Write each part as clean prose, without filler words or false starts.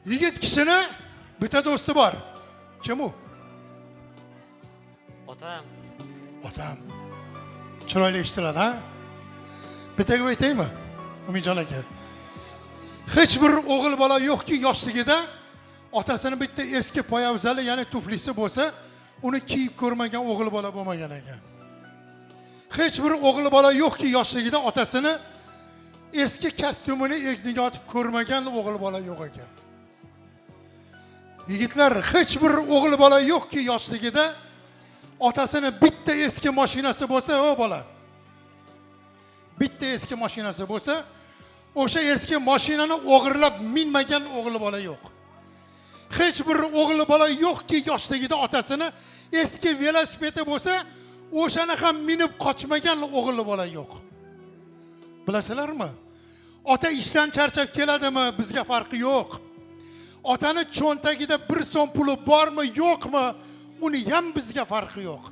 Yigit kishini bitta do'sti bor. Kim u? Otam. Otam. Chiroyli eshitiladi, ha? Bitta gap aytaymi? Umidjon aka. Hech bir o'g'il bola yo'qki yoshligida otasini bitta eski poyabzali, ya'ni tuflisi bo'lsa, uni kiyib ko'rmagan o'g'il bola bo'lmagan ekan. Hech bir o'g'il bola yo'qki yoshligida otasini eski kostyumini egniga otib ko'rmagan o'g'il bola yo'q ekan. Yigitlar, hech bir o'g'il bola yo'qki yoshligida otasini bitta eski mashinasi bo'lsa, o bola. Bitta eski mashinasi bo'lsa, o'sha eski mashinani o'g'irlab minmagan o'g'il bola yo'q. Hech bir o'g'il bola yo'qki yoshligida otasini eski velosipedi bo'lsa, o'shani ham minib qochmagan o'g'il bola yo'q. Bilasizlarmi? Ota ishdan charchab keladimi, bizga farqi yo'q. Otani cho'ntagida bir so'm puli bormi, yo'qmi, uni ham bizga farqi yo'q.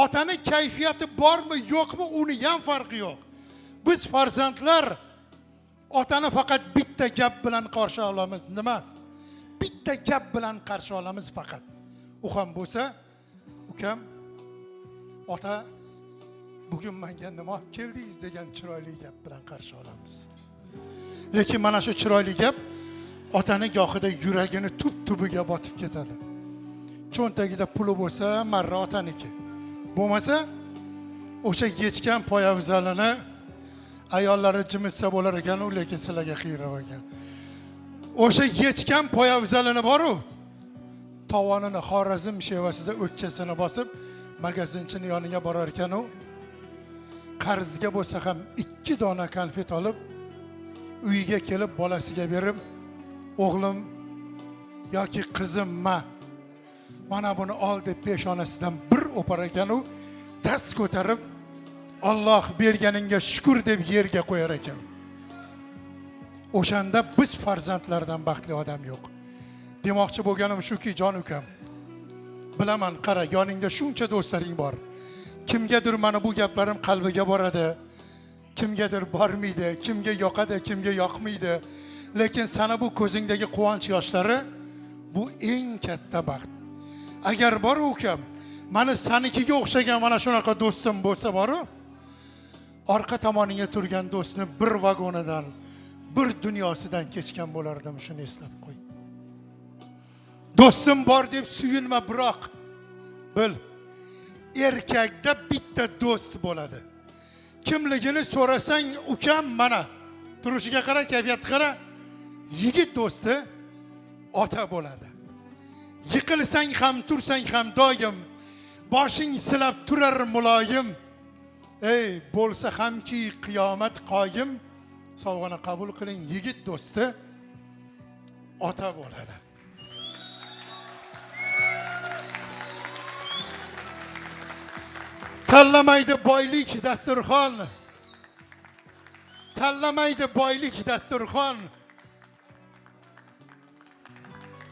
Otani kayfiyati bormi, yo'qmi, uni ham farqi yo'q. Biz farzandlar otani faqat bitta gap bilan qarshi olamiz. Nima? Bitta gap bilan qarshi olamiz faqat. U ham bo'lsa, ukam, ota bugun menga nima olib keldingiz degan chiroyli gap bilan qarshi olamiz. Lekin mana shu chiroyli gap otani gohida yuragini tub tubiga botib ketadi. Cho'ntagida puli bo'lsa, marra otaniki. Bo'lmasa, o'sha yechgan poyabzalini ayollari jimitsa bo'lar ekan, u lekin sizlarga qiyroq ekan. O'sha yechgan poyabzalini bor-u, tovonini Xorazm shevasida o'tchasini bosib, magazinchini yoniga borar ekan u. Qarzga bo'lsa ham 2 dona konfet olib, uyiga kelib bolasiga berib, o'g'lim yoki qizim ma, mana buni ol deb peshonasidan bir o'par ekan u, dast ko'tarib, Alloh berganingga shukr deb yerga qo'yar ekan. O'shanda biz farzandlardan baxtli odam yo'q. Demoqchi bo'lganim shuki, jon ukam, bilaman, qara, yoningda shuncha do'stlaring bor. Kimgadir mana bu gaplarim qalbiga boradi, kimgadir bormaydi, kimga yoqadi, kimga yoqmaydi. Lekin sana bu ko'zingdagi quvonch yoshlari bu eng katta baxt. Agar bor ukam, mana sanikiga o'xshagan mana shunaqa do'stim bo'lsa boru, orqa tomoningga turgan do'stni bir vagonidan, bir dunyosidan kechgan bo'lardim, shuni eslab qo'y. Do'stim bor deb suyunma, biroq bil, erkakda bitta do'st bo'ladi. Kimligini so'rasang, ukam mana turishiga qara, kayfiyatiga qara, yigit do'sti ota bo'ladi. Yiqilsang ham, tursang ham doim boshing silab turar muloyim. Ey, bo'lsa hamki qiyomat qoyim, sovg'ani qabul qiling, yigit do'sti ota bo'ladi. Tanlamaydi boylik dasturxon. Tanlamaydi boylik dasturxon.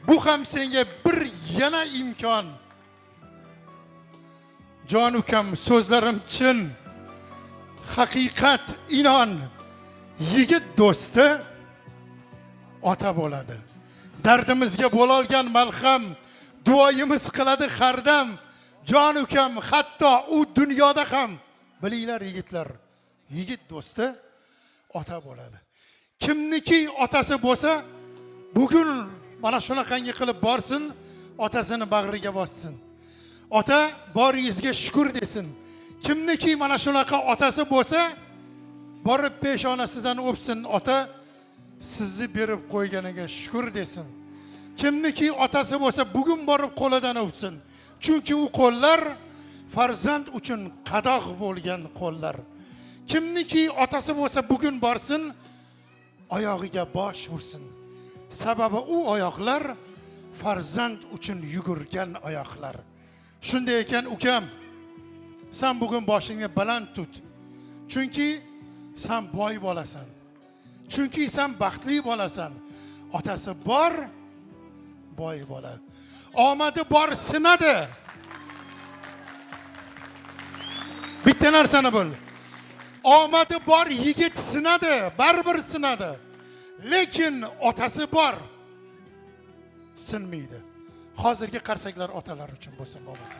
Bu ham senga bir yana imkon. Jon ukam, so'zlarim chin, haqiqat inon. Yigit do'sti ota bo'ladi. Dardimizga bo'lolgan malham, duoyimiz qiladi hardam. Jon ukam, hatto u dunyoda ham bilinglar yigitlar, yigit do'sti ota bo'ladi. Kimniki otasi bo'lsa, bugun mana shunaqangi qilib borsin, otasini bag'riga bossin. Ota boringizga shukr desin. Kimniki mana shunaqa otasi bo'lsa, borib peshonasidan o'psin, ota sizni berib qo'yganiga shukr desin. Kimniki otasi bo'lsa, bugun borib qo'lidan o'psin. Chunki u qo'llar farzand uchun qadoq bo'lgan qo'llar. Kimniki otasi bo'lsa, bugun borsin, oyog'iga bosh ursin. Sababi u oyoqlar farzand uchun yugurgan oyoqlar. Shunday ekan ukam, sen bugun boshingni baland tut. Chunki sen boy bolasan. Chunki sen baxtli bolasan. Otasi bor, boy bola. Omadi bor sinadi. Bitta narsani bil. Omadi bor yigit sinadi, baribir sinadi. Lekin otasi bor. Sinmaydi. Hozirgi qarsaklar otalar uchun bo'lsin bo'lmasa.